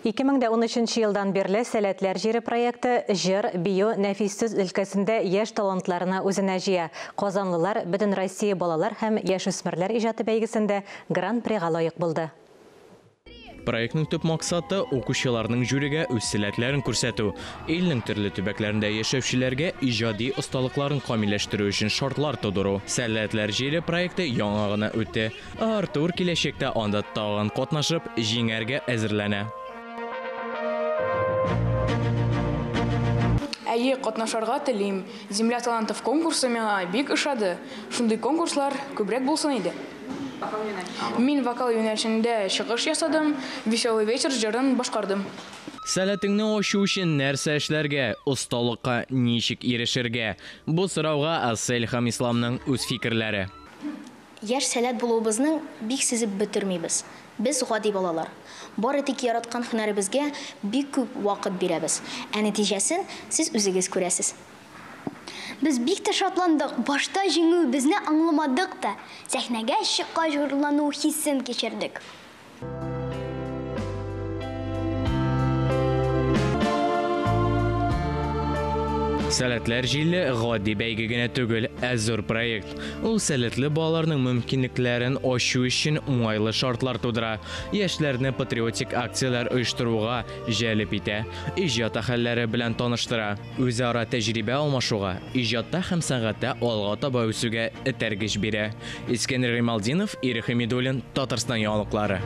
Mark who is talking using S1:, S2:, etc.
S1: 2013 елдан бирле «Сәләтләр җире» проекты җыр, бию, нәфис сүз өлкәсендә яшь талантларны үзенә җыя. Казанлылар Бөтенроссия балалар һәм яшүсмерләр иҗаты бәйгесендә Гран-прига лаек булды.
S2: Проектның төп максаты укучыларның жюрига үз сәләтләрен күрсәтү, илнең төрле төбәкләрендә яшәүчеләргә иҗади осталыкларын камилләштерү өчен шартлар тудыру. Сәләтләр җире проекты яңа гына үтте. Артур киләчәктә анда тагын катнашып, җиңәргә әзерләнә.
S3: Әйе, катнашырга телим. Земля талантов конкурсы миңа бик ошады. Шундый конкурслар күбрәк булсын иде. Мин вокал юнәлешендә чыгыш ясадым, «Веселый вечер» җырын башкардым.
S2: Сәләтеңне ачу өчен нәрсә эшләргә, осталыкка ничек ирешергә? Бу сорауга Асель һәм Исламның үз фикерләре.
S4: Яшь сәләт булуыбызның бик сизеп бетермибез. Без гади балалар. Бары тик яраткан һөнәребезгә бик күп вакыт бирәбез. Ә нәтиҗәсен сез үзегез күрәсез.
S5: Без бик тә шатландык. Башта җиңүебезне аңламадык та. Сәхнәгә чыккач горурлану хисен кичердек.
S2: Сәләтләр җиле гади бәйге генә түгел, ә зур проект. Ул сәләтле балаларның мөмкинлекләрен ачу өчен уңайлы шартлар тудыра. Яшьләрне патриотик акцияләр оештыруга җәлеп итә, иҗат әһелләре белән таныштыра. Үзара тәҗрибә алмашуга, иҗатта һәм сәнгатьтә алга таба үсүгә этәргеч бирә. Искәндәр Гыймалтдинов, Ирек Хәмидуллин, Татарстан яңалыклары.